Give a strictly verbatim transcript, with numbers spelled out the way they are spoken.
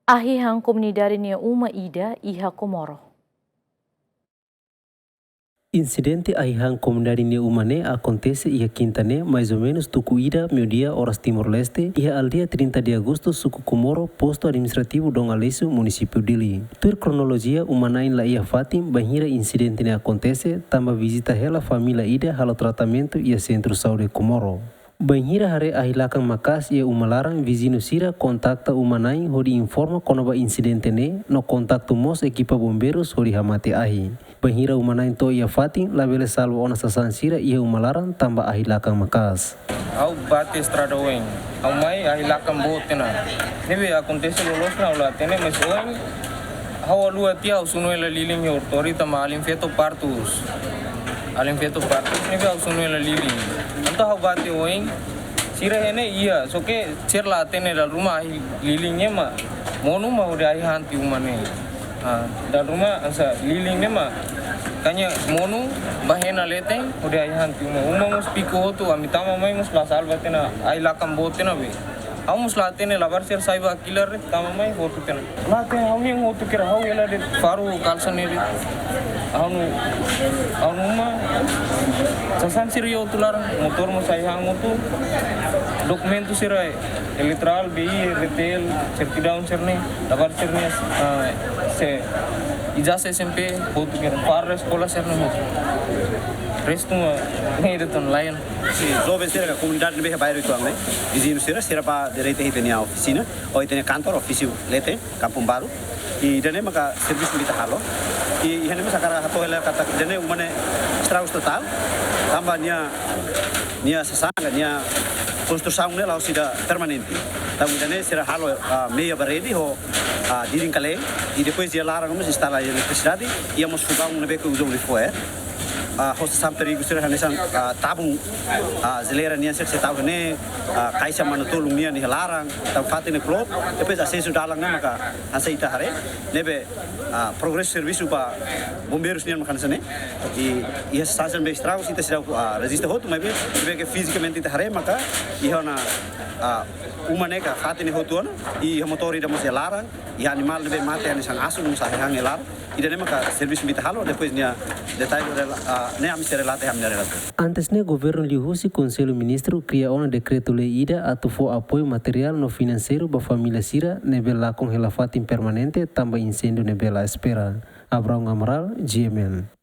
Ahi han komunidade nia uma ida iha Komoro. Insidente ahi han komunidade nia uma ne'e akontese iha kinta ne'e, mais ou menos tuku ida meiudia oras Timor-Leste, iha aldeia trinta de Agosto, suku Komoro, postu administrativu Dom Aleixo, munisípiu Dili. Tuir kronolojia, uma-na'in la iha fatin bainhira insidente ne'e akontese, tanba vizita hela família ida halo tratamentu iha sentru saúde Komoro. Bainhira haree ahi lakan maka'as iha uma laran, viziñu sira kontakta uma-na'in hodi informa kona-ba insidente ne'e, no kontaktu mós ekipa bombeirus hodi hamate ahi. Bainhira uma-na'in to'o iha fatin, labele salva ona sasán sira iha uma laran tanba ahi lakan maka'as. Ha'u bá tiha estrada oin. Ha'u mai ahi lakan boot tiha ona. Ne'ebé akontese loloos ona ha'u la hatene, mais oin ha'u haluha tiha, ha'u sunu hela lilin iha hortóriu tanba alin feto partus. Alin feto partus ne'ebé ha'u sunu hela lilin. Entaun ha'u bá tiha oin, sira iha ne'e iha, só ke sira la hatene dala ruma ahi lilin ne'e mak monu mak hodi ahi han tiha uma ne'e. Ah, dala ruma hanesan lilin ne'e mak, kaña monu, bá hena leten, hodi ahi han tiha uma. Uma mós piku hotu, ami tama mai mós la salva tiha ona, ahi lakan boot tiha ona be. Ha'u mós la hatene, labarik sira sai ba kilar de'it, tama mai hotu tiha ona. La hatene, ha'u-nian hotu kedas, ha'u hela de'it faru kalsa ne'e de'it. Ha'u-nia, ha'u-nia uma, sasán sira iha hotu laran, motór mós ahi han hotu. Dokumentu sira, eleitorál, B I, R T L, sertidaun sira-ne'e, labarik sira-ne'e, ah, se, ijazah S M P, hotu kedas, faru eskola sira-ne'e hotu. Restu mak, ne'e de'it ona, lain. Si, joven sira ka komunidade ne'ebé iha bairru uitoan ne'e, viziñu sira, sira bá direta iha ita-nia ofisina, ou ita-nia kantor, ofísiu leten, Kampung Baru. I ida-ne'e maka servisu ne'ebé ita halo. I, i ida-ne'e mós hakarak hato'o hela katak ida-ne'e uma ne'e estragu totál. Tanba nia, nia sasán, nia konstrusaun ne'e la'ós ida permanente. Tanba ida-ne'e sira halo, ah, meia parede ho, ah, didin kalen. I depois iha laran mós instala eletrisidade. Iha mós fogaun ne'ebé ke uza Unifoer. Ah, ho sasán perigu sira hanesan, ah, tabun, ah, jeleira nian sira sei tau iha ne'e, ah, kaixa manu-tolun nian iha laran, tau fatin ne'e kloot, depois asesu dalan ne'e maka hanesan ita haree, ne'ebé, ah, progresu servisu ba bombeirus nian maka hanesan ne'e, i, i hanesan be estragu ita seidauk, ah, rejista hotu, maibé, maibé ke fizikamente ita haree maka, iha ona, ah, uma ne'e ka fatin ne'e hotu ona, i iha motór ida mós iha laran, iha animál ne'ebé mate hanesan asu mós ahi han iha laran. Ida-ne'e maka servisu ne'ebé ita halo, depois nia detalle rela-, ah, ne'e ami sei relata iha ami-nia relatóriu. Antes ne'e governu liuhusi Konsellu Ministru kria ona dekretu-lei ida atu fó apoiu materiál no finanseiru ba família sira ne'ebé lakon hela fatin permanente tanba inséndiu ne'ebé la espera. Abraão Amaral, G M N.